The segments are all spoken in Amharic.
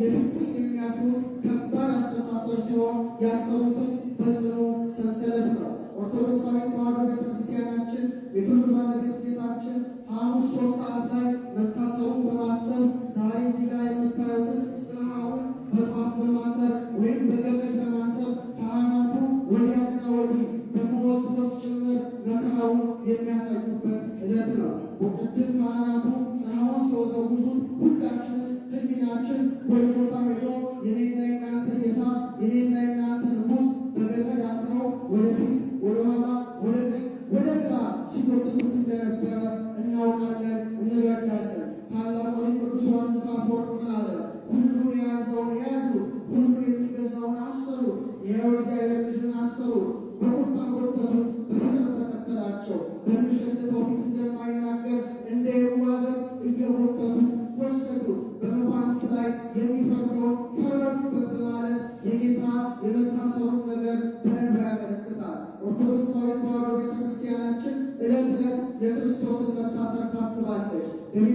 የፊጥኝ የሚያስሩት ከባድ አስተሳሰር ሲሆን ያሰሩትን በጽኑ ሰንሰለት ነው። ኦርቶዶክሳዊ ተዋሕዶ ቤተክርስቲያናችን የክብር ባለቤት ጌታችን ሐሙስ 3 ሰዓት ላይ መታሰሩን በማሰብ ዛሬ እዚህ ጋር የምታዩትን ጽርሐውን በጧፍ በማሰር ወይም በገመድ በማሰር ካህናቱ ወዲያና ወዲህ በመወዝወዝ ጭምር መከራውን የሚያሳዩበት ዕለት ነው። ቅድም ካህናቱ ጽርሐውን ሲወዘውዙት ሁላችንም ሕሊናችን ጎልጎታ ሄዶ የኔና የናንተ ጌታ፣ የኔና የናንተ ንጉሥ በገመድ አስረው ወደፊት፣ ወደኋላ፣ ወደ ቀኝ፣ ወደ ግራ ሲጎትቱት እንደነበረ እናውቃለን፣ እንረዳለን። ታላቁ ቅዱስ ዮሐንስ አፈወርቅ ምን አለ? ሁሉን የያዘውን ያዙት፣ ሁሉን የሚገዛውን አሰሩት፣ የሕያው እግዚአብሔር ልጁን አሰሩት፣ በቁጣ ጎተቱት፣ በፍቅር ተከተላቸው። በሚሸትተው ፊት እንደማይናገር እንደ የዋህ በግ እየጎተቱ ወሰዱት። በመኳንንት ላይ የሚፈርደውን ፈረዱበት በማለት የጌታ የመታሰሩን ነገር በእንባ ያመለክታል። ኦርቶዶክሳዊ ተዋሕዶ ቤተክርስቲያናችን ዕለት ዕለት የክርስቶስን መታሰር ታስባለች።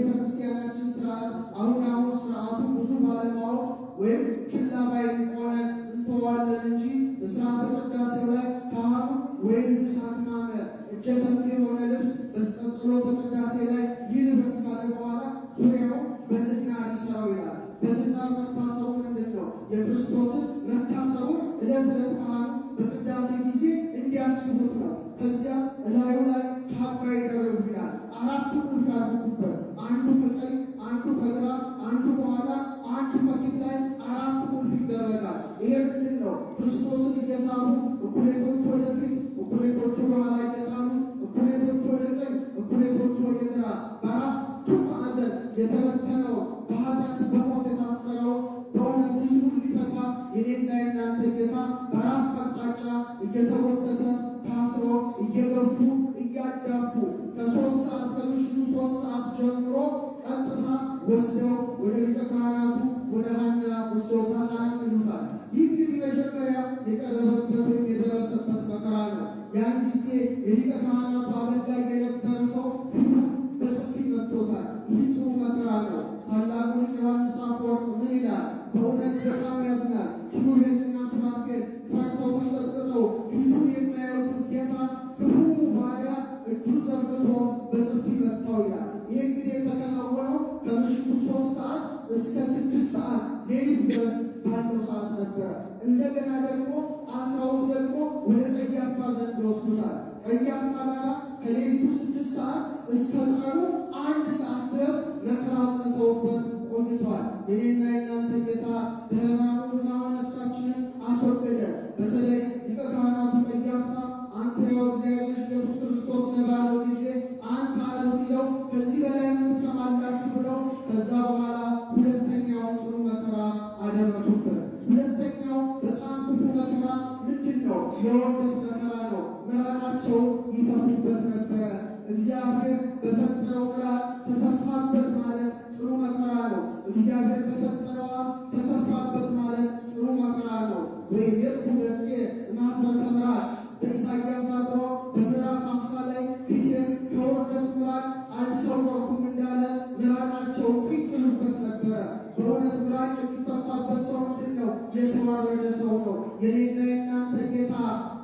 በቤተክርስቲያናችን ስርዓት አሁን አሁን ስርዓቱ ብዙ ባለማወቅ ወይም ችላ ባይ ሆነን እንተዋለን እንጂ በስርዓተ ቅዳሴው ላይ ካህኑ ወይም ልብስ አክማመ እጀ ሰፊ የሆነ ልብስ በጸሎተ ቅዳሴ ላይ ይልበስ ካለ በኋላ ዙሪያውን በዝናር ይሰራው ይላል። በዝናር መታሰሩ ምንድን ነው? የክርስቶስን መታሰሩ ዕለት ዕለት ካህኑ በቅዳሴ ጊዜ እንዲያስቡት ነው። ከዚያ እላዩ ላይ ካባ ይደረጉ ይላል። አራቱ ቁልፍ ያድርጉበት። አንዱ ከቀኝ፣ አንዱ ከግራ፣ አንዱ በኋላ፣ አንዱ ከፊት ላይ አራት ቁልፍ ይደረጋል። ይሄ ምንድን ነው? ክርስቶስን እየሳቡ እኩሌቶቹ ወደፊት፣ እኩሌቶቹ በኋላ እየጣሉ፣ እኩሌቶቹ ወደ ቀኝ፣ እኩሌቶቹ ወደ ግራ፣ በአራቱ ማዕዘን የተበተነው፣ በኃጢአት በሞት የታሰረው፣ በእውነት ሕዝቡን ሊፈታ የኔና የእናንተ ጌታ በአራት አቅጣጫ እየተጎተተ ታስሮ እየገፉ እያዳፉ ከ3 ሰዓት ከምሽቱ 3 ሰዓት ጀምሮ ቀጥታ ወስደው ወደ ሊቀ ካህናቱ ወደ ሐና ወስደውታል። ሐናም ይሉታል። ይህ እንግዲህ መጀመሪያ የቀረበበት ወይም የደረሰበት መከራ ነው። ያን ጊዜ የሊቀ ካህናቱ አገልጋይ የነበረ ሰው ፊቱ በጥፊ መጥቶታል። ይህ ጽኑ መከራ ነው። ታላቁ ሊቅ ዮሐንስ አፈወርቅ ምን ይላል? በእውነት በጣም ያዝናል። ኪሩቤልና ሱራፌል ፈርተው ተንቀጥቅጠው ፊቱን የማያዩትን ጌታ ክፉ ባሪያ እጁን ዘርግቶ በጥፊ መታው ይላል። ይህ እንግዲህ የተከናወነው ከምሽቱ 3 ሰዓት እስከ 6 ሰዓት ሌሊት ድረስ ባለው ሰዓት ነበረ። እንደገና ደግሞ አስራውት ደግሞ ወደ ቀያፋ ዘንድ ወስዱታል። ቀያፋ ጋራ ከሌሊቱ 6 ሰዓት እስከ ቀኑ 1 ሰዓት ድረስ መከራ አጽንተውበት ቆይቷል። የኔና የእናንተ ጌታ በሕማሙ ሕማመ ነፍሳችንን አስወገደ። በተለይ ሊቀ ካህናቱ ቀያፋ አንተ ያው እግዚአብሔር ልጅ ኢየሱስ ክርስቶስ ነህ ባለው ጊዜ አንተ አለ ሲለው ከዚህ በላይ ምን ትሰማላችሁ ብለው ከዛ በኋላ ሁለተኛውን ጽኑ መከራ አደረሱበት። ሁለተኛው በጣም ክፉ መከራ ምንድን ነው? የውርደት መከራ ነው። ምራቃቸውን ይተፉበት ነበረ። እግዚአብሔር በፈጠረው ምራቅ ተተፋበት ማለት ጽኑ መከራ ነው። እግዚአብሔር በፈጠረው አፍ ተተፋበት ማለት ጽኑ መከራ ነው። ወይቤልኩ ገጼ እማፍረተ ምራቅ፣ በኢሳይያስ አድሮ በምዕራፍ 50 ላይ ፊቴን ከውርደት ምራቅ አልሰወርኩም እንዳለ ምራቃቸውን ይጥሉበት ነበረ። በእውነት ምራቅ የሚተፋበት ሰው ምንድን ነው? የተዋረደ ሰው ነው። የኔና የእናንተ ጌታ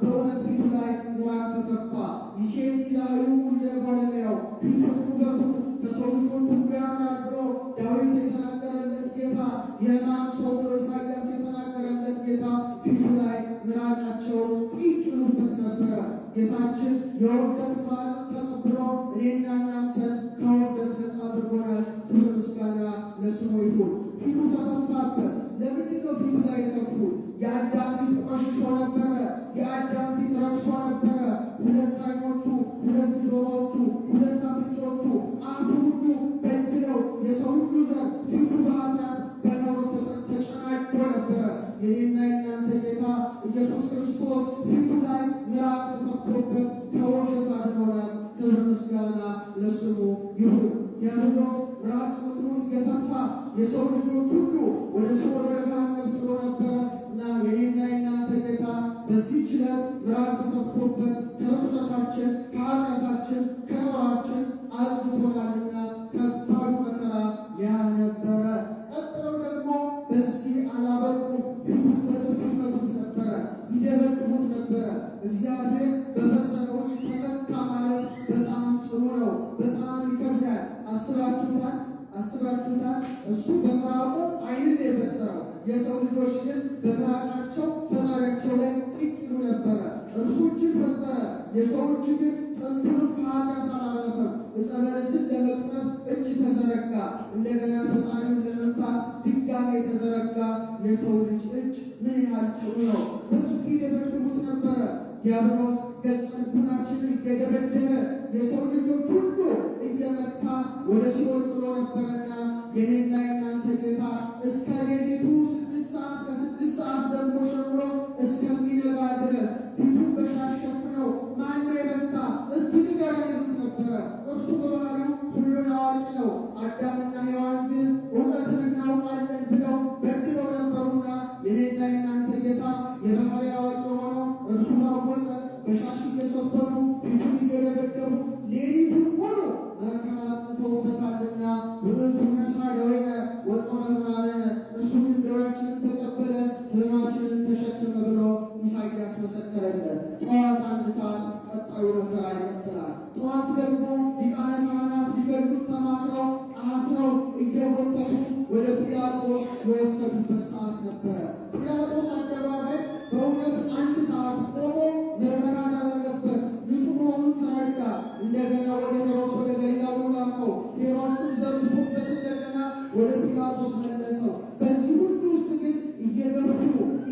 በእውነት ፊቱ ላይ ምራቅ ተተፋ። ይሴኒ ላዩ ለጎለሚያው ፊቱን ውበቱ ከሰው ልጆች ሁሉ ያምራል ብሎ ዳዊት የተናገረለት ጌታ፣ የሕማም ሰው ብሎ ኢሳይያስ የተናገረለት ጌታ ፊቱ ላይ ምራቃቸውን ይጥሉበት ነበረ። ጌታችን የውርደት ምራቅን ተቀብሎ እኔና እናንተን ከውርደት ነፃ አድርጎናል። ክብር ምስጋና ለስሙ ይሁን። ፊቱ ተተፋበት። ለምንድን ነው ፊቱ ላይ የተፉት? የአዳም ፊት ቆሽሾ ነበረ። የአዳም ፊት ረክሶ ነበረ። ሁለት ዓይኖቹ፣ ሁለት ጆሮዎቹ፣ ሁለት አፍንጮቹ፣ አፉ ሁሉ በድለው የሰው ሁሉ ዘር ፊቱ በኃጢአት በነውር ተጨናግፎ ነበረ። የኔና የእናንተ ጌታ ኢየሱስ ክርስቶስ ፊቱ ላይ ምራቅ ተተፍቶበት ከውርደት አድኖናል። ክብር ምስጋና ለስሙ ይሁን። ዲያብሎስ ምራቅ ምክሩን እየተፋ የሰው ልጆች ሁሉ ወደ ሲኦል ወደ ገሃነም ጥሎ ነበረ እና የኔና የእናንተ ጌታ በዚህች ዕለት ምራቅ ተተፍቶበት ከርኩሰታችን፣ ከኃጢአታችን፣ ከነውራችን አጽድቶናልና ከባዱ መከራ ያ ነበረ። ቀጥለው ደግሞ በዚህ አላበቁም። ፊቱን በጥፊ ይመቱት ነበረ፣ ይደበድቡት ነበረ። እግዚአብሔር በፈጠረው እጅ ተመታ ማለት በጣም ጽኑ ነው፣ በጣም ይከብዳል። አስባችሁታል? አስባችሁታል? እሱ በምራቁ ዓይንን የፈጠረው የሰው ልጆች ግን በምራቃቸው ፈጣሪያቸው ላይ ጥቅ ይሉ ነበረ። እርሱ እጅን ፈጠረ፣ የሰው እጅ ግን ጥንቱንም ከኃጢአት አላረፈም። ዕፀ በለስን ለመቅጠፍ እጅ ተዘረጋ፣ እንደገና ፈጣሪውን ለመምታት ድጋሜ የተዘረጋ የሰው ልጅ እጅ ምን ያህል ጽኑ ነው! በጥፊ ይደበድቡት ነበረ። ዲያብሎስ ገጸ ልቡናችንን እየደበደበ የሰው ልጆች ሁሉ እየመታ ወደ ሲኦል ጥሎ ነበረና የኔና የእናንተ ጌታ እስከ ሌሊቱ 6 ሰዓት ከ6 ሰዓት ደግሞ ጀምሮ እስከሚነጋ ድረስ ፊቱን በሻሽ ሸፍነው ማነው የመታ እስቲ ንገረን ይሉት ነበረ። እርሱ በባህሪው ሁሉን አዋቂ ነው። አዳምና ሔዋን ግን እውቀትን እናውቃለን ብለው በድለው ነበሩና የኔና የእናንተ ጌታ የባህሪ አዋቂ ሆኖ እርሱ ባወቀ በሻሽ እየሸፈኑ ፊቱን እየደበደቡ ሌሊቱን ሙሉ መከራ አጽንተውበታልና ውእቱ ነሥአ ደዌነ ወጾረ ሕማመነ፣ እርሱ ግን ደዌያችንን ተቀበለ ሕማማችንን ተሸከመ ብሎ ኢሳይያስ መሰከረለት። ጠዋት 1 ሰዓት ቀጣዩ መከራ ይቀጥላል። ጠዋት ደግሞ ሊቃነ ካህናት ሊገድሉት ተማክረው አስረው እየጎተቱ ወደ ጲላጦስ የወሰዱበት ሰዓት ነበረ። ጲላጦስ አደባባይ በእውነት 1 ሰዓት ቆሞ ምርመራ አደረገበት። ንጹሕ መሆኑን ተረዳ። እንደገና ወደ ሄሮድስ ወደ ገሊላው ላከው። ሄሮድስም ዘብቶበት እንደገና ወደ ጲላጦስ መለሰው። በዚህ ሁሉ ውስጥ ግን እየገፉ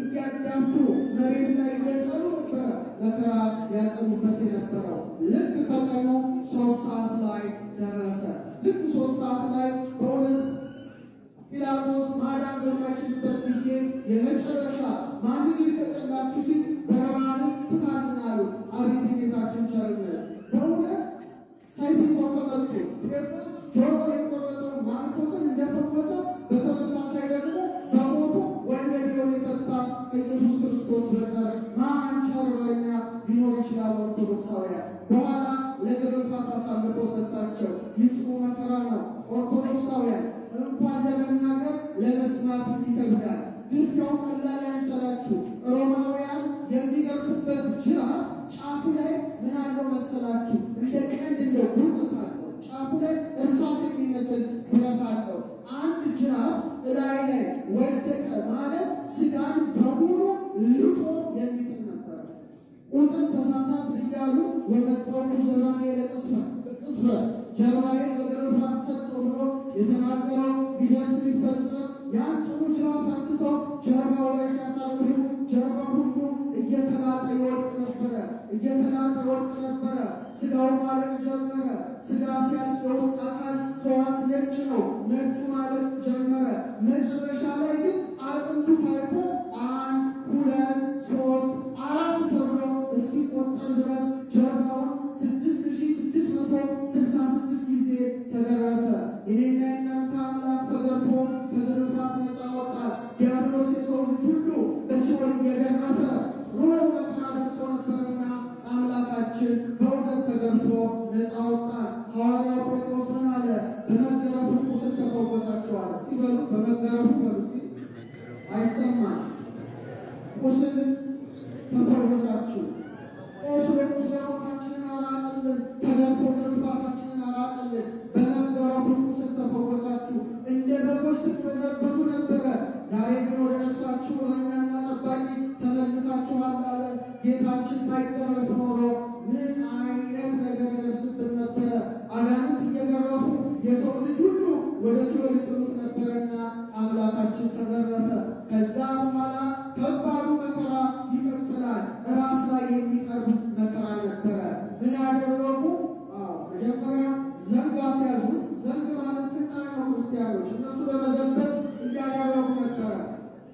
እያዳፉ መሬት ላይ እየጣሉ ነበረ መከራ ያጸኑበት የነበረው። ልክ ከቀኑ 3 ሰዓት ላይ ደረሰ። ልክ 3 ሰዓት ላይ በእውነት ጲላጦስ ማዳን በማይችልበት ጊዜ የመጨረሻ ማንን ይልቀቅላችሁ ሲል በርባንን ፍታልን አሉ። አቤት የጌታችን ቸርነት! በእውነት ሰይፍ ይዘው ከመጡ ጴጥሮስ ጆሮ የቆረጠው ማልኮስን እንደፈወሰ በተመሳሳይ ደግሞ በሞቱ ወንበዴውን የፈታ ከኢየሱስ ክርስቶስ በቀር ማን ቸር እረኛ ሊኖር ይችላል? ኦርቶዶክሳውያን በኋላ ለግርፋት አሳልፎ ሰጣቸው። ይህ ጽኑ መከራ ነው። ኦርቶዶክሳውያን እንኳን ለመናገር ለመስማት ይከብዳል። ግርፊያው ቀላል አይምሰላችሁ። ሮማውያን የሚገርፉበት ጅራፍ ጫፉ ላይ ምን አለው መሰላችሁ? እንደ ቀንድ እንደ ጉልበት አለው። ጫፉ ላይ እርሳስ የሚመስል ብረት አለው። አንድ ጅራፍ እላይ ላይ ወደቀ ማለት ስጋን በሙሉ ልጦ የሚጥል ነበረ። ቁጥር ተሳሳት እያሉ ወመጠሩ ዘማኔ ለቅስፈት ጀርባዬን ለግርፋት ሰጠው ብሎ የተናገረው ቢደርስ ሊፈጸም ያን ጽኑ ጅራፍ አንስተው ጀርባው ላይ ሲያሳርፉ ጀርባው ሁሉ እየተላጠ ይወድቅ ነበረ፣ እየተላጠ ይወድቅ ነበረ። ስጋው ማለቅ ጀመረ። ስጋ ሲያልቅ የውስጥ አካል ሕዋስ ነጭ ነው። ነጩ ማለቅ ጀመረ። መጨረሻ ላይ ግን አጥንቱ ታይቶ 1 2 3 4 ተብሎ እስኪቆጠር ድረስ ጀርባውን 6666 ጊዜ ተገረፈ። የኔና የእናንተ አምላክ ተገርፎ ከግርፋት ነፃ ወጣ። ዲያብሎስ የሰው ልጅ ሁሉ በሲኦል እየገረፈ ጽኑ መከራ ደርሶ ነበርና አምላካችን በእውነት ተገርፎ ነፃ ወጣ። ሐዋርያው ጴጥሮስ ምን አለ? በመገረፉ ቁስል ተፈወሳችኋል። እስቲ በሉ በመገረፉ በሉ እስቲ አይሰማም። ቁስል ተፈወሳችሁ። ቆስሎ ቁስለ ሞታችንን አራቀልን፣ ተገርፎ ግርፋታችንን አራቀልን። በመገረፉ ቁስል ተፈወሳችሁ። እንደ በጎች ትቅበዘበዙ ነበረ፣ ዛሬ ግን ወደ ነፍሳችሁ እረኛና ጠባቂ ተመልሳችኋል አለ። ጌታችን ባይገረፍ ኖሮ ምን አይነት ነገር ይደርስብን ነበረ? አጋንንት እየገረፉ የሰው ልጅ ሁሉ ወደ ሲኦል ይጥሉት ነበረና አምላካችን ተገረፈ። ከዛ በኋላ ከባዱ መከራ ይቀጥላል። ራስ ላይ የሚቀርብ መከራ ነበረ። ምን ያደረጉ? አዎ መጀመሪያ ዘንግ አስያዙ። ዘንግ ማለት ስልጣን ነው። ክርስቲያኖች እነሱ በመዘበት እያደረጉ ነበረ።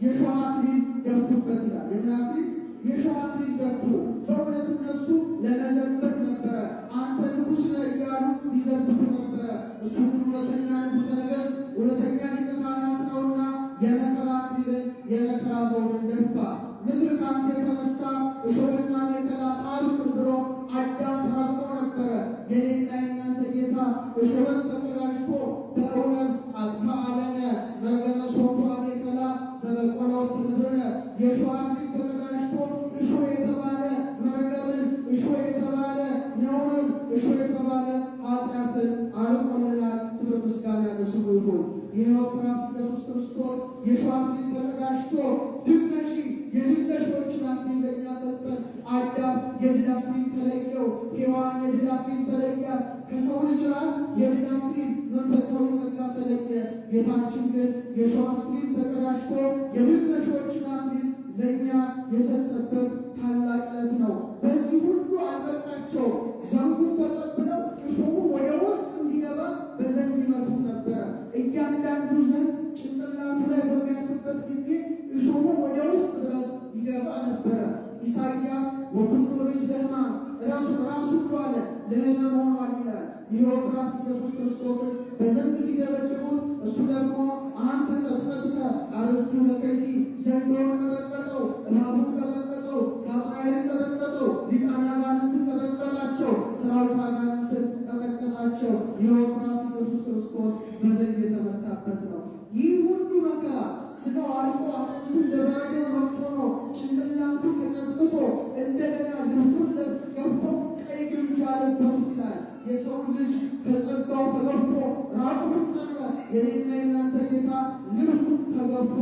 የሾህ አክሊል ደፉበት ይላል። የምን አክሊል? የሾህ አክሊል ደፉ። በእውነት እነሱ ለመዘበት ነበረ። አንተ ንጉሥ ነህ እያሉ ይዘብቱ ነበረ። እሱ ግን እውነተኛ ንጉሠ ነገሥት፣ እውነተኛ ሊቀ ካህናት ነውና የመከራ አክሊልን የመከራ ዘውድን ደፋ። ምድር ካንተ የተነሳ እሾህና አሜከላ ታብቅል ብሎ አዳም ተረግሞ ነበረ። የኔና የእናንተ ጌታ እሾህን ተቀዳጅቶ በእውነት አልተአለነ መርገመ ሶቱ አሜከላ ክርስቶስ የሾህ አክሊል ተቀዳጅቶ ድል ነሺ የድል ነሺዎችን አክሊል ለእኛ ሰጠን። አዳም የድል አክሊል ተለየው፣ ሔዋን የድል አክሊል ተለያት። ከሰው ልጅ ራስ የድል አክሊል መንፈሳዊ ጸጋ ተለየ። ጌታችን ግን የሾህ አክሊል ተቀዳጅቶ የድል ነሺዎችን አክሊል ለእኛ የሰጠበት ታላቅ ዕለት ነው። በዚህ ሁሉ አልበቃቸው። ዘንጉን ተቀብለው እሾሁ ወደ ውስጥ እንዲገባ በዘንግ ይመቱት ነበረ። እያንዳንዱ ዘንግ ጭንቅላቱ ላይ በሚያርፍበት ጊዜ እሾሁ ወደ ውስጥ ድረስ ይገባ ነበረ። ኢሳይያስ ወኩሉ ርእስ ለሕማም ራሱ ራሱ ሁሉ አለ ለሕመም ሆኗል ይላል። የሕይወት ራስ ኢየሱስ ክርስቶስን በዘንግ ሲደበድቡት እሱ ደግሞ አንተ ቀጥቀጥከ አርእስቱ ለከይሲ ዘንዶውን ቀጠቀጠው፣ እባቡን ቀጠቀጠው፣ ሳጥናኤልን ቀጠቀጠው፣ ሊቃነ አጋንንትን ቀጠቀጣቸው፣ ሰራዊት አጋንንትን ቀጠቀጣቸው። የሕይወት ራስ ኢየሱስ ክርስቶስ በዘንግ የተመታበት ነው። ይህ ሁሉ መከራ ስጋው አልቆ አጥንቱ እንደ በረዶ ነጭ ሆኖ ጭንቅላቱ ተቀጥቅጦ እንደገና ልብሱን ገፎ ቀይ ግምጃ ለበሱት ይላል። የሰው ልጅ ከጸጋው ተገፎ ራቁቱን ቀረ። የኔና የእናንተ ጌታ ልብሱን ተገፎ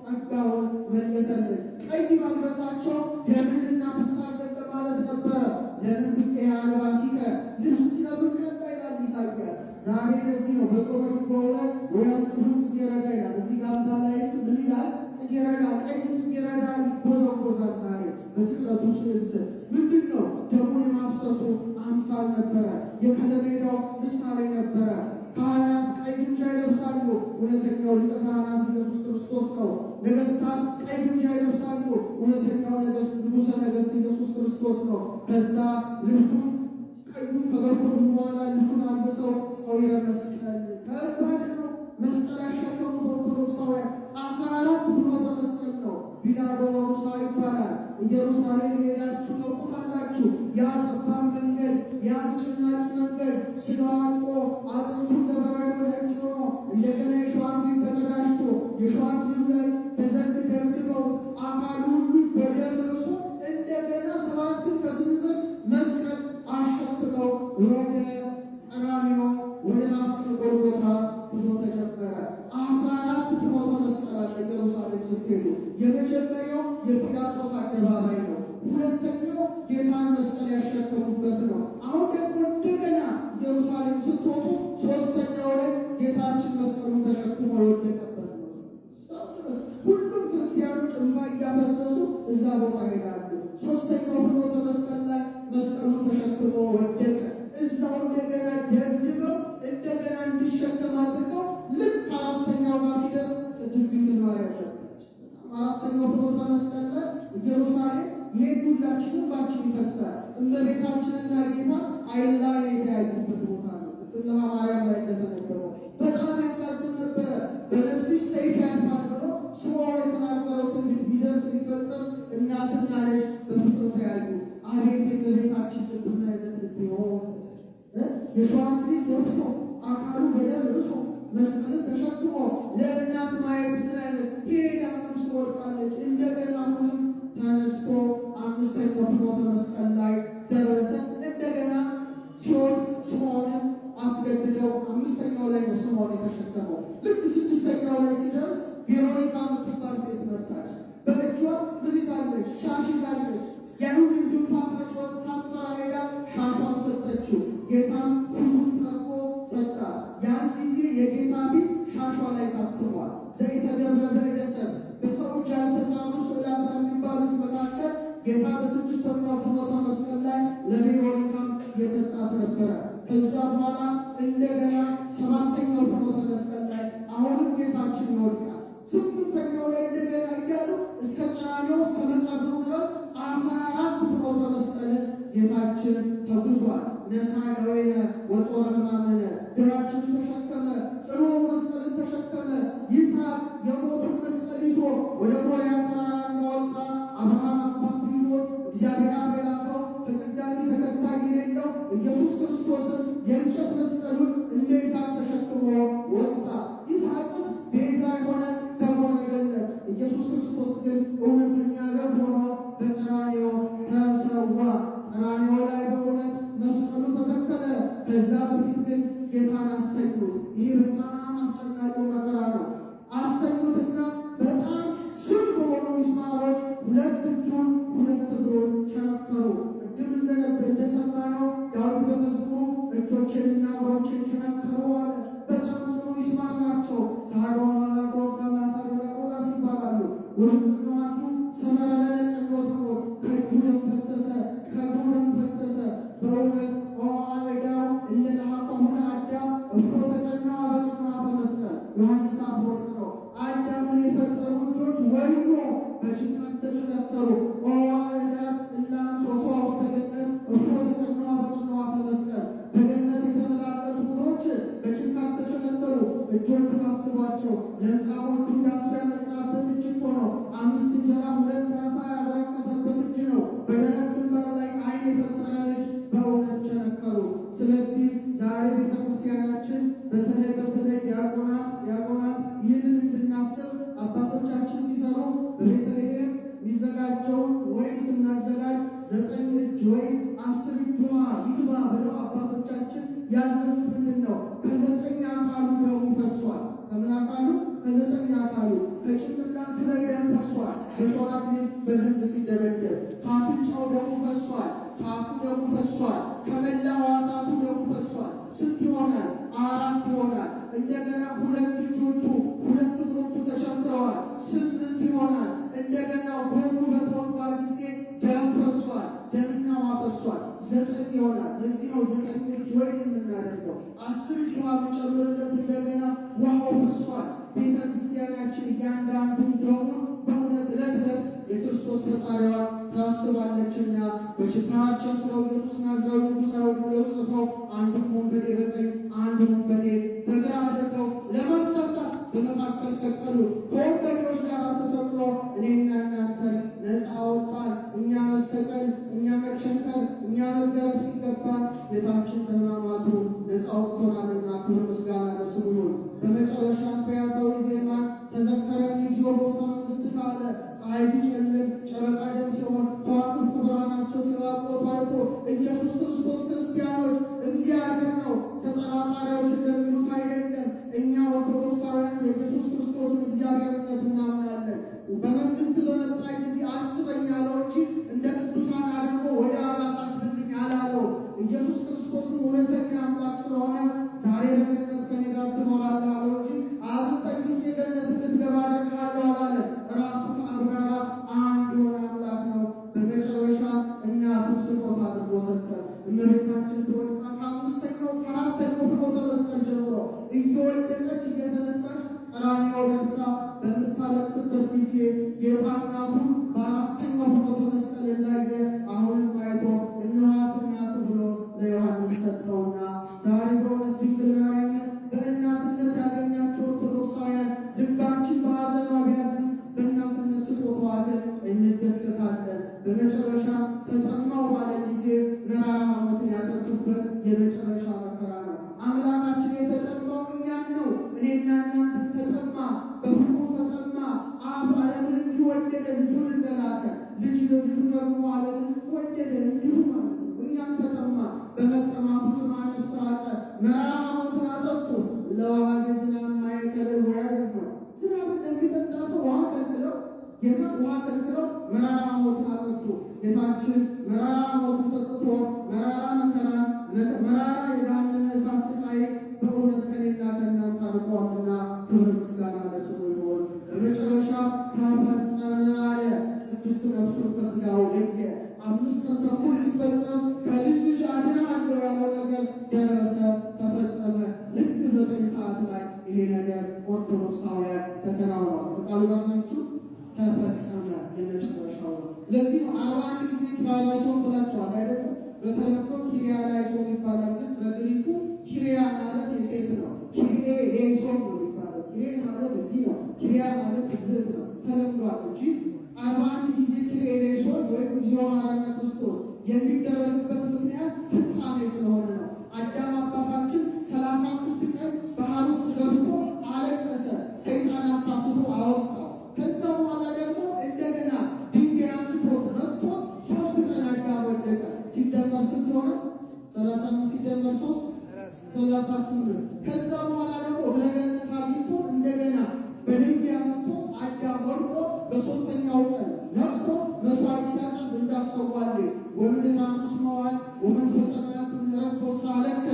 ጸጋውን መለሰልን። ቀይ ማልበሳቸው ደምህን እናፈሳለን ለማለት ነበረ። ለምን ትቄሃ አልባሲከ ልብስ ስለምን ቀላ ይላል ኢሳይያስ። ዛሬ ለዚህ ነው በጾመ ድጓው ላይ ወያንጽሑ ጽጌረዳ ይላል። እዚህ ጋምባ ላይ ምን ይላል? ጽጌረዳ፣ ቀይ ጽጌረዳ ይጎዘጎዛል። ዛሬ በስቅለቱ ስዕል ስር ምንድን ነው? ደሙን የማፍሰሱ አምሳል ነበረ። የከለሜዳው ምሳሌ ነበረ። ካህናት ቀይ ግምጃ ይለብሳሉ። እውነተኛው ሊቀ ካህናት ኢየሱስ ክርስቶስ ነው። ነገስታት ቀይ ግምጃ ይለብሳሉ። እውነተኛው ነገስት ንጉሠ ነገስት ኢየሱስ ክርስቶስ ነው። ከዛ ልብሱን ቀዩን ከገፈፉ በኋላ ልብሱን አልብሰው ጸዊረ መስቀል ከባድ ነው። መስቀል ያሸከሙት ኦርቶዶክሳውያን 14 ፍኖተ መስቀል ነው። ቪላ ዶሎሮሳ ይባላል። ኢየሩሳሌም ሄዳችሁ ታውቁታላችሁ። ያ ጠባብ መንገድ፣ ያ አስጨናቂ መንገድ ስጋው አልቆ አጥንቱ እንደ በረዶ ነጭ ሆኖ እንደገና የሾህ አክሊል ተቀዳጅቶ የሾህ አክሊሉ ላይ በዘንግ ደብድበው አካሉ ሁሉ በደም ርሶ እንደገና ሰባትን በስንዝር መስቀል አሸክመው ወደ ቀራንዮ ወደ መስቀል ጎልጎታ ጉዞ ተጀመረ። 14 ፍኖተ መስቀል አለ ኢየሩሳሌም ስትሄዱ። የመጀመሪያው የጲላጦስ አደባባይ ነው። ሁለተኛው ጌታን መስቀል ያሸከሙበት ነው። አሁን ደግሞ እንደገና ኢየሩሳሌም ስትወጡ ሶስተኛው ላይ ጌታችን መስቀሉን ተሸክሞ የወደቀበት ነው። ሁሉም ክርስቲያኖች እንባ እያፈሰሱ እዛ ቦታ ሄዳሉ። ሶስተኛው ፍኖተ መስቀል ላይ መስቀሉን ተሸክሞ ወደቀ። እዛው እንደገና ደብድበው እንደገና እንዲሸከም አድርገው ልክ አራተኛው ጋር ሲደርስ ቅድስት ድንግል ማርያም መጣች። አራተኛው ፍኖተ መስቀል ላይ ኢየሩሳሌም ይሄን ሁላችንም ባችን ይፈሳል። እመቤታችንና ጌታ ዓይን ለዓይን የተያዩበት ቦታ ነው። ጥለሃ ማርያም ላይ እንደተነገረው በጣም ያሳዝን ነበረ። በነፍስሽ ሰይፍ ያልፋል ብሎ ስምዖን የተናገረው ትንቢት ሊደርስ ሊፈጸም እናትና ልጅ በፍቅር ተያዩ። አቤት የእመቤታችን ልብ ምን አይነት ልብ ይሆን! የሾህ አክሊል ደፍቶ አካሉ በደም ርሶ መስቀልን ተሸክሞ ለእናት ማየት ምን አይነት ሄዳ ወድቃለች። እንደገና አሁንም ተነስቶ አምስተኛው ፍኖተ መስቀል ላይ ደረሰ። እንደገና ሲሆን ስምዖንን አስገድደው አምስተኛው ላይ ነው ስምዖን የተሸከመው። ልክ ስድስተኛው ላይ ሲደርስ ቬሮኒካ የምትባል ሴት መጣች። በእጇ ምን ይዛለች? ሻሽ ይዛለች። የአይሁድን ድንፋታ ጩኸት ሳትፈራ ሄዳ ሻሿን ሰጠችው። ጌታም ፊቱን ጠርጎ ሰጣት። ያን ጊዜ የጌታ ፊት ሻሿ ላይ ታትሟል። ዘኢተገብረ በእደ ሰብእ በሰው እጅ ያልተሳሉ ስዕላት ከሚባሉት መካከል ጌታ በስድስተኛው ፍኖተ መስቀል ላይ ለቬሮኒካም የሰጣት ነበረ። ከዛ በኋላ እንደገና ሰባተኛው ፍኖተ መስቀል ላይ አሁንም ጌታችን ይወድቃል። ስምንተኛው ላይ እንደገና እያሉ እስከ ቀራንዮ እስከ መቃብሩ ድረስ 14 ፍኖተ መስቀልን ጌታችን ተጉዟል። ነሣ ደዌነ ወጾረ ሕማመነ ደዌያችንን ተሸከመ፣ ጽኑ መስቀልን ተሸከመ። ይስሐቅ የሞቱን መስቀል ይዞ ወደ ሞሪያ ተራራ እንደወጣ አብርሃም አባቱ ይዞ እግዚአብሔር አብ የላከው ተቀዳሚ ተከታይ የሌለው ኢየሱስ ክርስቶስን የእንጨት መስቀሉን እንደ ይስሐቅ ተሸክሞ ወጣ። ይስሐቅስ ቤዛ የሆነ በግ ሆነ አይደለም። ኢየሱስ ክርስቶስ ግን እውነተኛ በግ ሆኖ በቀራንዮ ተሰዋ። ቀራንዮ ላይ በእውነት መስቀሉ ተተከለ። ከዛ በፊት ግን ጌታን አስተኙት። ይህ በጣም አስጨናቂው መከራ ነው። አስተኙት። እጆቼንና እግሮቼን ቸነከሩ አለ። በጣም ጽኑ ሚስማር ናቸው። ሳዶ ዶርዳላታ ሮዳስ ይባላሉ። ወድቅነዋቱ ሰመረ ለለቀኖት ሞት ከእጁ ደም ፈሰሰ፣ ከእግሩ ደም ፈሰሰ። በእውነት ኦአእዳው እለ ለሐቆሙ ለአዳም እፎ ተቀነዋ በቅንዋተ መስቀል ዮሐንስ አፈወርቅ ነው። አዳምን የፈጠሩ እጆች ወዮ በጭንቀት ተቸነከሩ። ኦአእዳው እለ አንሶስዋ ውስተ ገነት እፎ ተቀነዋ በቅንዋተ መስቀል በገነት የተመላለሱ እግሮች በጭንካር ተቸነከሩ። እጆቹን አስቧቸው። ለምጻሞቹን ዳስሶ ያነጻበት እጅ እኮ ነው። 5 እንጀራ 2 ዓሣ ያበረከተበት እጅ ነው። በደረቅ ግንባር ላይ ዓይን የፈጠረ ልጅ በእውነት ቸነከሩ። ስለዚህ ዛሬ ቤተክርስቲያናችን በተለይ በተለይ ዲያቆናት ይህንን እንድናስብ አባቶቻችን ሲሰሩ በቤተልሔም የሚዘጋጀውን ወይም ስናዘጋጅ 9 እጅ ወይም 10 እጅ ውሃ ይግባ ብለው አባቶቻችን ያዘዙት ምንድን ነው? ከ9 አካሉ ደሙ ፈሷል። ከምን አካሉ? ከ9 አካሉ። ከጭንቅላቱ ላይ ደም ፈሷል። በሾህ አክሊል በዝንብ ሲደበደብ ከአፍንጫው ደሙ ፈሷል። ከአፉ ደሙ ፈሷል። ከመላ ሕዋሳቱ ደሙ ፈሷል። ስንት ይሆናል? 4 ይሆናል። እንደገና 2 እጆቹ 2 እግሮቹ ተቸንክረዋል። 8 ይሆናል። እንደገና ጎኑ በተወጋ ጊዜ ደም ፈሷል። ደምና ውሃ ፈሷል። 9 ይሆናል። ለዚህ ነው 9 እጅ ወይን የምናደርገው። 10 እጅ ውሃ ብንጨምርለት እንደገና ውሃው ፈሷል። ቤተክርስቲያናችን እያንዳንዱን ደሙን በእውነት ዕለት ዕለት የክርስቶስ ፈጣሪዋ ታስባለችና በችንካር ቸንክረው ኢየሱስ ናዝራዊ ንጉሠ አይሁድ ብለው ጽፈው አንዱን ወንበዴ በቀኝ አንዱን ወንበዴ በግራ አድርገው ለማሳሳት በመካከል ሰቀሉ። ከወንበዴዎች ጋር ተሰቅሎ እኔና እናንተን ነፃ አወጣን። እኛ መሰቀል፣ እኛ መቸንከር፣ እኛ መገረፍ ሲገባን ጌታችን በሕማማቱ ነፃ ወጥቶናልና ክብር ምስጋና ለስሙ ይሁን። በመጨረሻም ፈያታዊ ዜማን ተዘከረኒ እግዚኦ በውስተ መንግሥትከ አለ። ፀሐይ ሲጨልም ጨረቃ ደም ሲሆን ከዋክብት ብርሃናቸው ሲራቆቱ አይቶ ኢየሱስ ክርስቶስ ክርስቲያኖች እግዚአብሔር ነው፣ ተጠራጣሪዎች እንደሚሉት አይደለም። እኛ ኦርቶዶክሳውያን የኢየሱስ ክርስቶስን እግዚአብሔርነት እናምናለን። በመንግሥት በመጣ ጊዜ አስበኝ አለው እንጂ እንደ ቅዱሳን አድርጎ ወደ አብ አሳስብልኝ አላለው። ኢየሱስ ክርስቶስም እውነተኛ አምላክ ስለሆነ ዛሬ በገነት ከእኔ ጋር ትኖራለህ አለው እንጂ አብን ጠይቄ ገነት እንድትገባ አደርግሃለሁ አላለም። ራሱ ከአብ ጋር አንድ የሆነ አምላክ ነው። በመጨረሻ እናቱን ስጦታ አድርጎ ሰጠ። እመቤታችን ትወድቃ ከአምስተኛው ከአራተኛው ፍኖተ መስቀል ጀምሮ እየወደቀች እየተነሳች ቀራንዮ ደርሳ በምታለቅስበት ጊዜ ጌታ እናቱን በአራተኛው ፍኖተ መስቀል እንዳየ አሁንም አይቶ እነኋት እናቱ ብሎ ለዮሐንስ ሰጠውና ዛሬ በእውነት ድንግል ማርያምን በእናትነት ያገኛቸው ኦርቶዶክሳውያን ልባችን በሐዘኗ ቢያዝን በእናትነት ስጦታዋ ግን እንደሰታለን። በመጨረሻ ተጠማው ባለ ጊዜ መራራ ሞትን ያጠጡበት የመጨረሻ መከራ ነው። አምላካችን የተጠማው እኛን ነው። እኔና እናንተን ተጠማ፣ በፍቅሩ ተጠማ። አብ ዓለምን እንዲወደደ ልጁን እንደላከ ልጁ ደግሞ ዓለምን ወደደ እንዲሁ ማለት ነው። እኛን ተጠማ። በመጠማቱ ጽምዓ ነፍስ ራቀ። መራራ ሞትን አጠጡ። ለዋሃደ ዝናብ ማእከለ ወያድነው። ዝናብ እንደሚጠጣ ሰው ውሃ ከልክለው ጌታ ውሃ ከልክለው መራራ ሞትን አጠጡ። ጌታችን መራራ ሞትን ጠጥቶ መራራ መከራን መራራ የገሃነመ እሳት ስቃይ በእውነት ከእኔና ከእናንተ አርቋልና ክብር ምስጋና ለስሙ ይሁን። በመጨረሻ ተፈጸመ አለ። ቅድስት ነፍሱን ከሥጋው ለየ። 5 ቀን ተኩል ሲፈጸም ከልጅ ልጅ አድንሃለሁ ያለው ነገር ደረሰ፣ ተፈጸመ። ልክ 9 ሰዓት ላይ ይሄ ነገር ኦርቶዶክሳውያን ተከናውኗል። ከቃሉ ጋር ናችሁ? ተፈጸመ። የመጨረሻው ነው። ለዚህ ነው 41 ጊዜ ኪርያላይሶን ብላችኋል አይደለም? በተለምዶ ኪርያላይሶን ይባላል፣ ግን በግሪኩ ኪሪያ ማለት የሴት ነው። ኪሪኤ ሌይሶን ነው የሚባለው። ኪሪኤ ማለት እዚህ ነው። ኪሪያ ማለት ግዝእት ነው። ተለምዷል እንጂ 41 ጊዜ ኪሪኤ ሌይሶን ወይም እግዚኦ መሐረነ ክርስቶስ የሚደረግበት ምክንያት ፍጻሜ ስለሆነ ነው። አዳም አባታችን 35 ቀን ባህር ውስጥ ገብቶ አለቀሰ። ሰይጣን አሳስቶ አወጣው። ከዛ በኋላ ደግሞ እንደገና ድንጋይ አንስቶት መጥቶ 3 ቀን አዳም ወደቀ። ሲደመር ስንት ሆነ? 35 ሲደመር 3 38። ከዛ በኋላ ደግሞ እግረ ገነት አግኝቶ እንደገና በድንጋይ መጥቶ አዳም ወድቆ በሶስተኛው ቀን ነቅቶ መስዋዕት ሲያቀርብ እንዳሰዋል ወምድር አምስት መዋዕል ወመንፈቀ መዓልት ምህረት ወሳለከ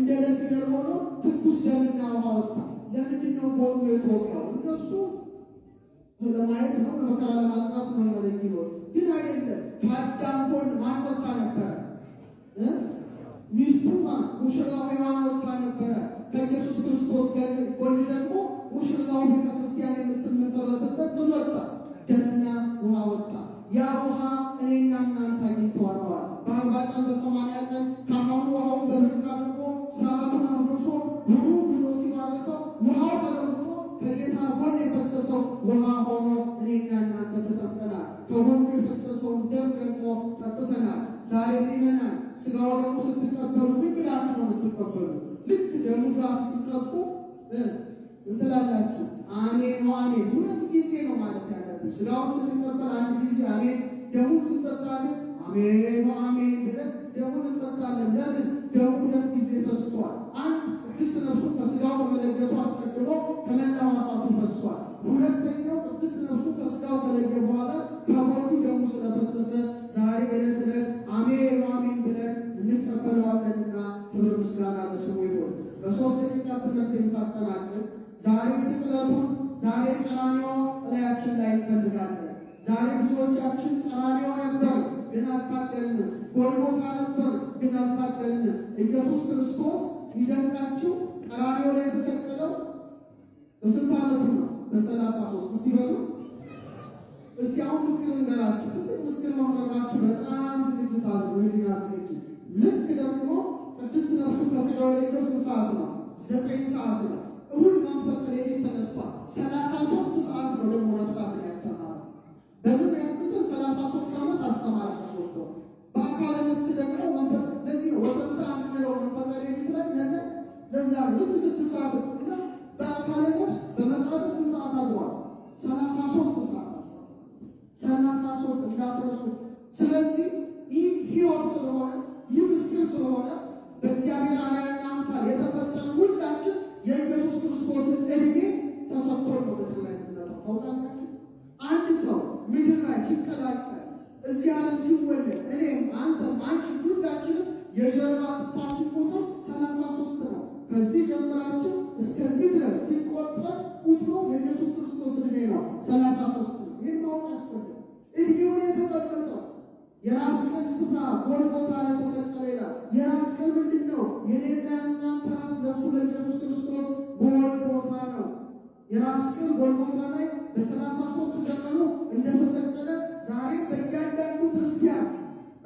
እንደ ለፊደል ሆኖ ትኩስ ደምና ውሃ ወጣ። ለምንድን ነው ጎኑ የተወጋው? እነሱ ለማየት ነው፣ ለመከራ ለማጽናት ነው። ለኪሮስ ግን አይደለም። ከአዳም ጎን ማን ወጣ ነበረ? ሚስቱ ማን? ሙሽራው ሔዋን ወጣ ነበረ። ከኢየሱስ ክርስቶስ ጎን ደግሞ ሙሽራው ቤተክርስቲያን የምትመሰረትበት ምን ወጣ? ደምና ውሃ ወጣ። ያ ውሃ እኔና እናንተ አግኝተዋል። በ40 ቀን በ80 ቀን ካህኑ ውሃውን በብርቅ አድርጎ ስርዓቱን አፍርሶ ብሩ ብሎ ሲባርከው ውሃው ተለውጦ ከጌታ ጎን የፈሰሰው ውሃ ሆኖ እኔና እናንተ ተጠምቀናል። ከጎኑ የፈሰሰውን ደም ደግሞ ጠጥተናል። ዛሬ ምእመናን ሥጋው ደግሞ ስትቀበሉ ምን ብላችሁ ነው የምትቀበሉ? ልክ ደሙ ጋር ስትጠጡ እንትላላችሁ አሜን አሜን። ሁለት ጊዜ ነው ማለት ያለብን። ሥጋውን ስንቀበል አንድ ጊዜ አሜን፣ ደሙን ስንጠጣ ግን አሜን አሜን ብለን ደሙን እንጠጣለን። ለምን? ደሙ ሁለት ጊዜ ፈሷል። አንድ ቅድስት ነፍሱ ከሥጋው በመለየቱ አስቀድሞ ከመላው ሕዋሳቱ ፈሷል። ሁለተኛው ቅድስት ነፍሱ ከሥጋው ከለየ በኋላ ከጎኑ ደሙ ስለፈሰሰ ዛሬ ዕለት ዕለት አሜን አሜን ብለን እንቀበለዋለንና ክብር ምስጋና ለስሙ ይሁን። በ3 ደቂቃ ትምህርቴን ሳጠናቅቅ ዛሬ ስቅለቱን፣ ዛሬ ቀራንዮ እላያችን ላይ እንፈልጋለን። ዛሬ ብዙዎቻችን ቀራንዮ ነበር ግን አልታደልንም። ጎልጎታ ነበር ግን አልታደልንም። ኢየሱስ ክርስቶስ ይደንቃችሁ ቀራንዮ ላይ የተሰቀለው በስንት ዓመቱ ነው? በ33። እስቲ በሉ እስቲ አሁን ምስክር እንገራችሁ። ትልቅ ምስክር ነው የምነግራችሁ። በጣም ዝግጅት አድርጉ፣ የህሊና ዝግጅት። ልክ ደግሞ ቅድስት ነፍሱ ከሥጋው የለየው ስንት ሰዓት ነው? 9 ሰዓት ነው። እሁድ መንፈቀ ሌሊት ተነስቷል። 33 ሰዓት ነው ደግሞ ነፍሳትን ያስተማረው። በምድር ያሉትን 33 ዓመት አስተማረ። ከሶስት ወር በአካለ ነፍስ ደግሞ መንፈቀ ለዚህ ነው ወተንሥአ የምንለው መንፈቀ ሌሊት ላይ ነገ ለዛ ነው ልክ 6 ሰዓት እና በአካለ ነፍስ በመቃብር ስንት ሰዓት አድሯል? 33 ሰዓት አድሯል። 33 እንዳትረሱ። ስለዚህ ይህ ህይወት ስለሆነ፣ ይህ ምስጢር ስለሆነ በእግዚአብሔር አርአያና አምሳል የተፈጠረ ሁላችን የኢየሱስ ክርስቶስን ዕድሜ ተሰጥቶን ነው ምድር ላይ የምንመጣው። ታውቃላችሁ፣ አንድ ሰው ምድር ላይ ሲቀላቀል እዚህ ዓለም ሲወለድ እኔም አንተም አንቺ ሁላችንም የጀርባ አጥንታችን ቁጥር 33 ነው። ከዚህ ጀምራችሁ እስከዚህ ድረስ ሲቆጠር ቁጥሩ የኢየሱስ ክርስቶስ ዕድሜ ነው፣ 33 ነው። ይህን ማወቅ ያስፈልጋል። ዕድሜውን የተቀመጠው የራስ ቅል ስፍራ ጎልጎታ ላይ ተሰቀለ ይላል። የራስ ቅል ምንድን ነው? የኔና የእናንተ ራስ ለእሱ ለኢየሱስ ክርስቶስ ጎልጎታ ነው። የራስ ቅል ጎልጎታ ላይ በ33 ዘመኑ እንደተሰቀለ ዛሬም በእያንዳንዱ ክርስቲያን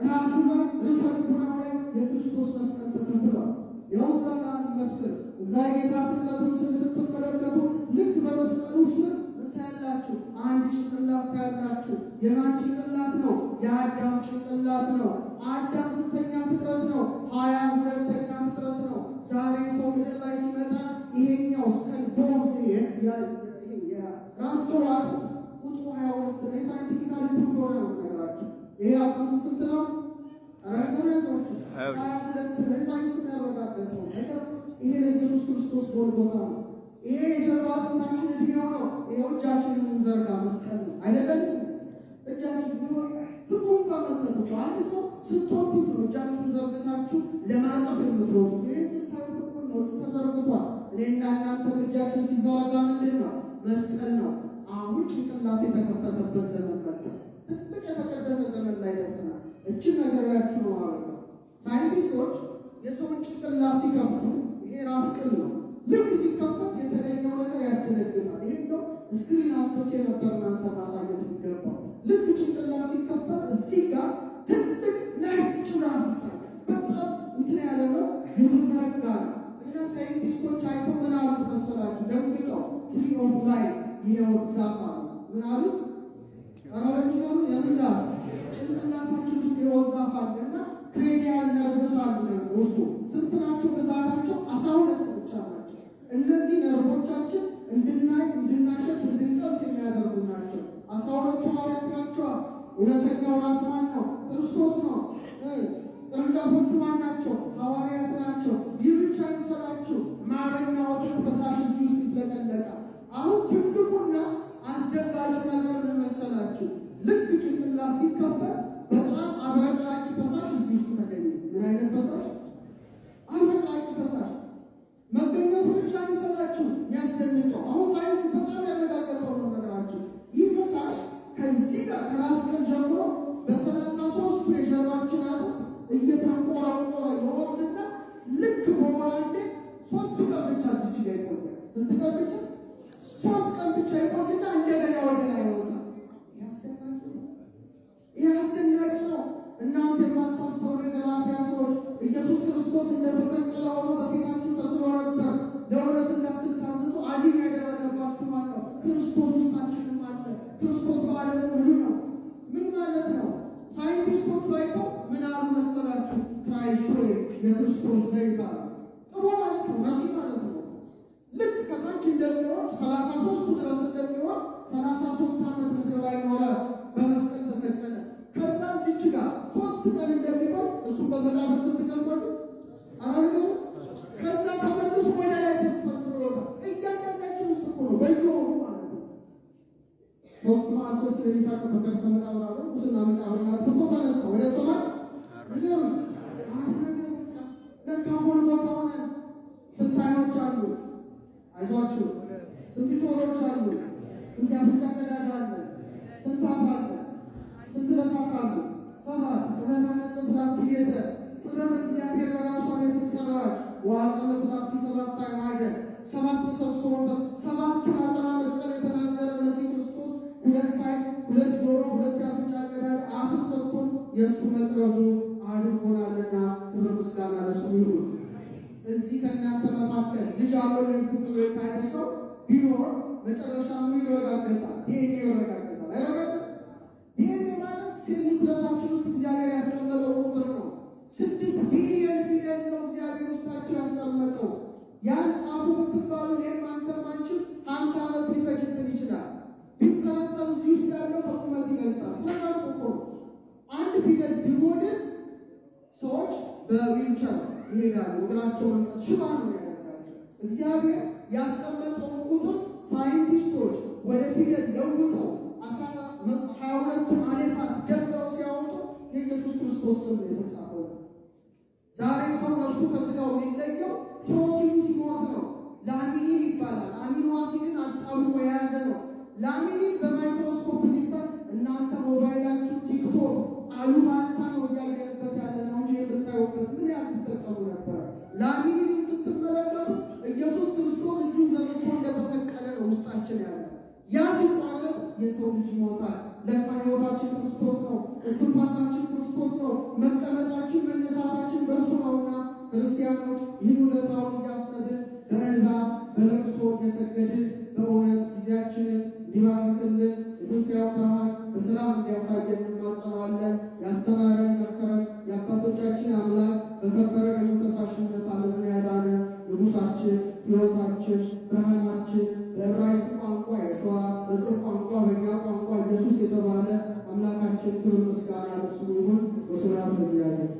ራሱ ላይ ርዕሰ ልቡናው ላይ የክርስቶስ መስቀል ተተክሏል። ይኸው እዛ ጋር መስቀል እዛ የጌታ ስቅለቱን ስም ስትመለከቱ ልክ በመስቀሉ ስር ምን ታያላችሁ? አንድ ጭንቅላት ታያላችሁ። የማን ጭንቅላት ነው? የአዳም ጭንቅላት ነው። አዳም ስንተኛ ፍጥረት ነው? 22ኛ ፍጥረት ነው። ዛሬ ሰው ምድር ላይ ሲመጣ ይሄኛው skull bones ራስ ቅሉ አጥንት ቁጥሩ 22 ነው። የ scientifically proof የሆነ ነው ነገራችሁ። ይሄ አጥንት ስንት ነው? 22 ነው። የሳይንስ ያረጋገጠው ነገር ይሄ ለኢየሱስ ክርስቶስ ጎልጎታ ነው። ይሄ የጀርባ አጥንታችን እድሜው ነው። ይሄው እጃችንን እንዘርጋ መስቀል ነው አይደለም? እጃችን ፍቅሩን ተመልከቱ። አንድ ሰው ስትወዱት ነው እጃችሁን ዘርግታችሁ ለማቀፍ የምትሮጡት። ይሄ ስታዩ ፍቅሩን ነው፣ እጁ ተዘርግቷል። እኔና እናንተ እጃችን ሲዘረጋ ምንድን ነው? መስቀል ነው። አሁን ጭንቅላት የተከፈተበት ዘመን መጣ። ትልቅ የተቀደሰ ዘመን ላይ ደርሰናል። እችን ነገሪያችሁ ነው ማለት ነው። ሳይንቲስቶች የሰውን ጭንቅላት ሲከፍቱ ይሄ ራስ ቅል ነው። ልክ ሲከፈት የተገኘው ነገር ያስደነግጣል። ይሄ እንደው screen አምጥቼ ነበር እናንተ ማሳየት የሚገባው። ልክ ጭንቅላት ሲከፈት እዚህ ጋር ትልቅ ነጭ ዛፍ ይታያል። በጣም እንትን ያለ ነው፣ የተዘረጋ ነው። እና ሳይንቲስቶች አይቶ ምን አሉት መሰላችሁ? ደንግጠው tree of life የህይወት ዛፍ አሉ። ምን አሉ? ኧረ በሚገርም የምን ዛፍ? ጭንቅላታችን ውስጥ የህይወት ዛፍ አለ እና cranial nerves አሉ ደግሞ ውስጡ። ስንት ናቸው ብዛታቸው? 12 ብቻ ናቸው። እነዚህ ነርቮቻችን እንድናይ፣ እንድናሸት፣ እንድንቀምስ የሚያደርጉ ናቸው። 12ቱ ሐዋርያት ናቸዋ። እውነተኛው ራስ ማን ነው? ክርስቶስ ነው። ቅርንጫፎቹ ማን ናቸው? ሐዋርያት ናቸው። ይህ ብቻ ይምሰላችሁ፣ ማርና ወተት ፈሳሽ እዚህ ውስጥ ይፍለቀለቃል። አሁን ትልቁና አስደንጋጩ ነገር ምን መሰላችሁ? ልክ ጭንቅላት ሲከፈት በጣም አብረቅራቂ ፈሳሽ እዚህ ውስጥ ተገኘ። ምን አይነት ፈሳሽ? አብረቅራቂ ፈሳሽ። አይምሰላችሁ። የሚያስደንቀው አሁን ሳይንስ በጣም ያረጋገጠው ነው ነገራችሁ። ይህ ፈሳሽ ከዚህ ጋር ከራስ ቅል ጀምሮ በ33ቱ የጀርባችን አጥንት እየተንቆረቆረ ይወርድና ልክ በወር አንዴ 3 ቀን ብቻ እዚች ጋር ይቆያል። ስንት ቀን ብቻ? 3 ቀን ብቻ ይቆይና እንደገና ወደ ላይ ይወጣል። ይህ አስደናቂ ነው። ይህ አስደናቂ ነው። እናንተ የማታስተውሉ የገላትያ ሰዎች፣ ኢየሱስ ክርስቶስ እንደተሰቀለ ሆኖ በፊታችሁ ተስሎ ነበር። ለእውነት እንዳትታዘዙ አዚም ያደረገባችሁ ማን ነው? ክርስቶስ ውስጣችንም አለ። ክርስቶስ በዓለም ሁሉ ነው። ምን ማለት ነው? ሳይንቲስቶቹ አይተው ምን አሉ መሰላችሁ? Christ oil፣ የክርስቶስ ዘይት አሉ። ጥሩ ማለት ነው፣ መሲህ ማለት ነው። ልክ ከታች እንደሚወርድ፣ 33ቱ ድረስ እንደሚወርድ፣ 33 ዓመት ምድር ላይ ኖረ፣ በመስቀል ተሰቀለ። ከዛ እዚች ጋር 3 ቀን እንደሚቆይ እሱም በመቃብር ስንት ቀን ቆየ? ኧረ ንገሩ። ከዛ ተመልሶ ወደ ላይ ተስፈንጥሮ ወጣ። እያንዳንዳችን ውስጥ እኮ ነው፣ በየወሩ ማለት ነው። 3 መዓልት 3 ሌሊት በከርሰ መቃብር አለ። ሙስና መቃብርን አጥፍቶ ተነሳ ወደ ሰማይ፣ ንገሩ፣ አረገ። በቃ ለካ ጎልጎታ ሆነን። ስንት አይኖች አሉ? አይዟችሁ። ስንት ጆሮች አሉ? ስንት የአፍንጫ ቀዳዳ አለ? ስንት አፍ አለ? ስንት ለፋት አሉ? ሰባት። ጥበብ አነጸት ላቲ ቤተ፣ ጥበብ እግዚአብሔር ለራሷ ቤትን ሰራች። ወአቆመት ላቲ ሰባት አዕማደ፣ ሰባት ምሰሶውን፣ ሰባቱን አጽራ መስቀል የተናገረ መሲህ ክርስቶስ ሁለት ዓይን፣ ሁለት ጆሮ፣ ሁለት የአፍንጫ ቀዳዳ፣ አፍን ሰጥቶን የእሱ መቅረዙ አድርጎናልና ክብር ምስጋና ለስሙ ይሁን። እዚህ ከእናንተ መካከል ልጅ አልወለድኩም ብሎ የካደ ሰው ቢኖር መጨረሻ ምን ይረጋገጣል? ዲኤንኤ ይረጋገጣል። አይረጋገጥም? ዲኤንኤ ማለት cell nucleus ኣችን ውስጥ እግዚአብሔር ያስቀመጠው ቁጥር ነው። 6 ቢሊዮን ፊደል ነው እግዚአብሔር ውስጣቸው ያስቀመጠው። ያን ጻፉ ብትባሉ እኔም አንተም አንቺም 50 ዓመት ሊፈጅብን ይችላል። ቢተረተር እዚህ ውስጥ ያለው በቁመት ይበልጣል። ተረጋግጦ እኮ ነው። አንድ ፊደል ቢጎድል ሰዎች በዊልቸር ይሄዳሉ። እግራቸው መንቀስ ሽባ ነው ያደርጋቸው። እግዚአብሔር ያስቀመጠውን ቁጥር ሳይንቲስቶች ወደ ፊደል ለውጠው 22ቱን አሌፋት ደምረው ሲያወጡ የኢየሱስ ክርስቶስ ስም ነው የተጻፈው። ዛሬ ሰው ነፍሱ ከስጋው የሚለየው ፕሮቲኑ ሲሞት ነው። Laminin ይባላል። Amino acid ን አጣብቆ የያዘ ነው። Laminin በማይክሮስኮፕ ሲታይ፣ እናንተ ሞባይላችሁ ቲክቶክ አሉባልታ ነው እያየንበት ያለ ነው እንጂ የምታዩበት ምን ያህል ትጠቀሙ ነበር? Laminin ን ስትመለከቱ ኢየሱስ ክርስቶስ እጁን ዘርግቶ እንደተሰቀለ ነው ውስጣችን ያለው። ያ ሲቋረጥ የሰው ልጅ ይሞታል። ለካ ሕይወታችን ክርስቶስ ነው። እስትንፋሳችን ክርስቶስ ነው። መቀመጣችን መነሳታችን በእሱ ነውና ክርስቲያኖች ይህን ውለታውን እያሰብን በእንባ በለቅሶ እየሰገድን በእውነት ጊዜያችንን እንዲባርክልን፣ የትንሣኤው ብርሃን በሰላም እንዲያሳየን እንማጸነዋለን። ያስተማረን መከረን የአባቶቻችን አምላክ፣ በከበረ ደሙ ፈሳሽነት ዓለምን ያዳነ ንጉሳችን፣ ሕይወታችን፣ ብርሃናችን፣ በዕብራይስጥ ቋንቋ የሸዋ፣ በጽር ቋንቋ፣ በእኛ ቋንቋ ኢየሱስ የተባለ አምላካችን ክብር ምስጋና ለስሙ ይሁን። ወስብሐት ለእግዚአብሔር።